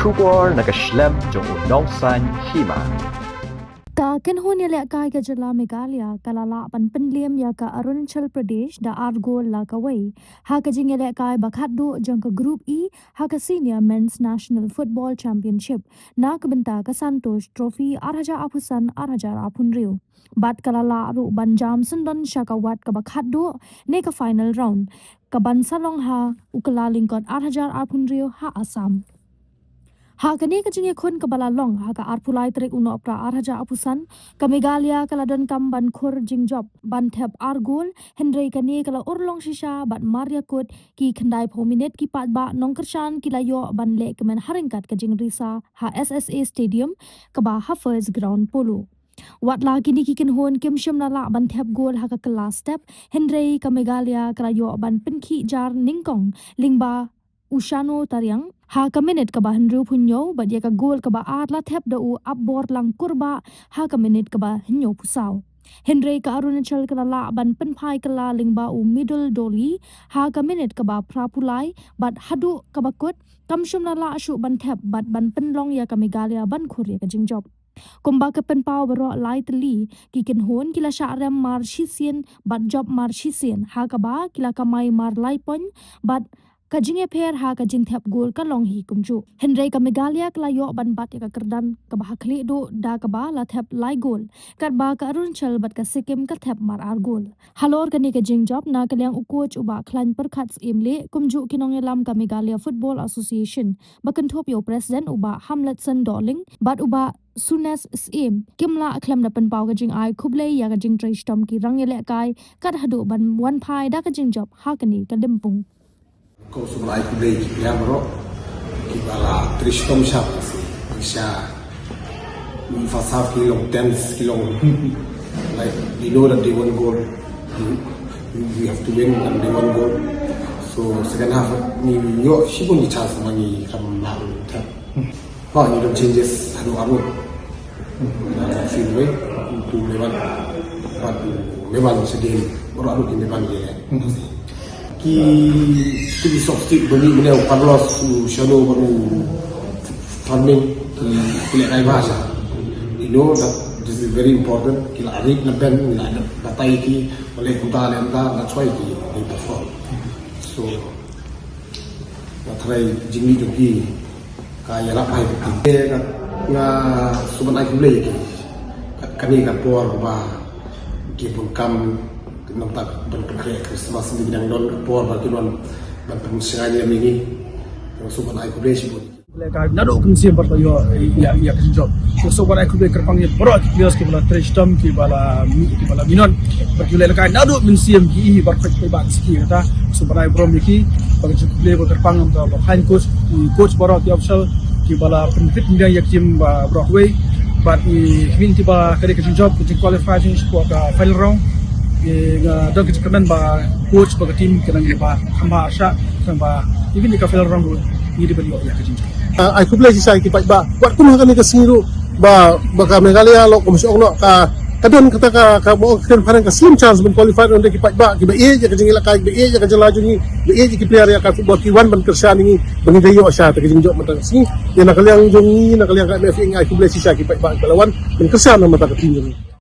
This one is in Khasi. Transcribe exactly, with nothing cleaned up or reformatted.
Khubor na ka shlem jong u Nongsaiñ Hima. Ka kynhun ïalehkai ka jylla Meghalaya ka la lah ban pynliem ïa ka Arunachal Pradesh da ar gol la kawei ha ka jingïalehkai ba khatduh jong ka Group E ha ka Senior Men's National Football Championship na ka bynta ka Santosh Trophy ar hajar arphew san ar hajar arphew hynriew. Bad ka la lah ruh ban jam syndon sha ka wat kaba khatduh ne ka final round, ka ban sa long ha u Kyllalyngkot ar hajar arphew hynriew ha Assam. Ha kane ka jingïakhun kaba la long ha ka arphew lai tarik u Nohprah ar hajar arphew san, ka Meghalaya ka la donkam ban khur jingjop ban thep ar gol, hynrei kane ka la urlong shisha bad mar ïakut ki khyndai phew minit ki paidbah nongkyrshan ki la ïoh ban leh kmen ha ryngkat ka jingrisa ha S S A Stadium kaba ha First Ground Polo. Wat la kine ki kynhun kim shym la lah ban thep gol ha ka kylla step, hynrei ka Meghalaya ka la ïoh ban pynkhih jar nyngkong lyngba u Shano Tariang ha ka minit kaba hynriew phew hynñiew bad ïa ka gol kaba ar la thep da u Apborlang Kurbah ha ka minit kaba hynñiew phew saw. Hynrei ka Arunachal ka la lah ban pynphai kylla lyngba u Middle Dolly ha ka minit kaba phra phew lai bad haduh kaba kut kam shym la lah shuh ban thep bad ban pynlong ïa ka Meghalaya ban khur ïa ka jingjop. Kumba ka pynpaw baroh lai tylli, ki kynhun ki la shah rem mar shisien bad jop mar shisien ha kaba ki la kamai mar lai point bad ka jingïapher ha ka jingthep gol ka long hi kumjuh. Hynrei ka Meghalaya ka la ïoh ban bat ïa ka kyrdan kaba ha khlieh duh da kaba la thep lai gol, katba ka Arunachal bad ka Sikkim ka thep mar ar gol. Halor kane ka jingjop, na ka liang u coach u Bah Khlaiñ Pyrkhat Syiemlieh kumjuh ki nongïalam ka Meghalaya Football Association ba kynthup ïa u president u Bah Hamletson Dohling bad u Bah Sunes Syiem kim lah khlem da pynpaw ka jingai khublei ïa ka jingtrei shitom ki rangïalehkai kat haduh ban wan phai da ka jingjop ha kane ka lympung. Ko sumar ai khublei ki player baroh kiba la trei shitom sha, sha first half ki long tense, ki long like, we know that they want goal. We, we have to win and they want goal. So second half ngi ïoh shibun ki chance ba ngi kam lah thep. Ba ngi don changes haduh haduh. Na field wei tu Meban, bad Meban sedin baroh haduh ki Meban ki. Ki, ki substitute ba ngi mane u Carlos, u Shano bad u Farming, ki, ki lehkai bha sha. You know that this is very important. Ki la rit na bench, ki la batai ki, ba leh kumta leh kumta, that's why ki, ki perform. So nga tharai jingmih jong ki ka ïarap bha ïa ki. Nga sngewbha ban ai khublei ïa ki. Kane ka por ba ki bun kam, namta ban pynkhreh Christmas, ngi dang don ka por ba ki don ban pynshai ïa ngi. Nga sngewbha ban ai khublei shibun. Lehkai naduh mynsiem bad ba ïoh ïa, ïa ka jingjop. Nga sngewbha ban ai khublei kyrpang ïa baroh ki players kiba la trei shitom, kiba la mih, kiba la minot. Bad ki lehkai naduh mynsiem ki i bad peit peit ba ki siki kata. Sngewbha ban ai burom ïa ki. Bad ka jingkhublei ba kyrpang ïa ka, ba khlaiñ coach, ki coach baroh, ki official kiba la pynfit pynbiang ïa ka team ba baroh kawei. Bad i, kine kiba ka dei ka jingjop, ka jingqualify jong ngi sha ka final round. Ngi, nga don ka jingkyrmen ba coach bad ka team ka nang ïa ba kham bha arshah, khnang ba even ïa ka final round ruh ngi dei ban ïoh ïa ka jingjop. Ah, ai khublei shisha ïa ki paidbah. Wat kum ha kane ka sngi ruh ba, ba ka Meghalaya la kum shu ong noh ka, ka don kata ka, ka ba ong ka kren phareng ka slim chance ban qualify, don ki paidbah kiba ïeit ïa ka jingïalehkai, kiba ïeit ïa ka jylla jong ngi, kiba ïeit ïa ki player ïalehkai football, ki wan ban kyrshan ïa ngi ba ngin da ïoh sha kata ka jingjop mynta ka sngi. Ïa na ka liang jong ngi, na ka liang ka M F A, ai khublei shisha ki paidbah kiba la wan ban kyrshan na mynta ka team jong ngi.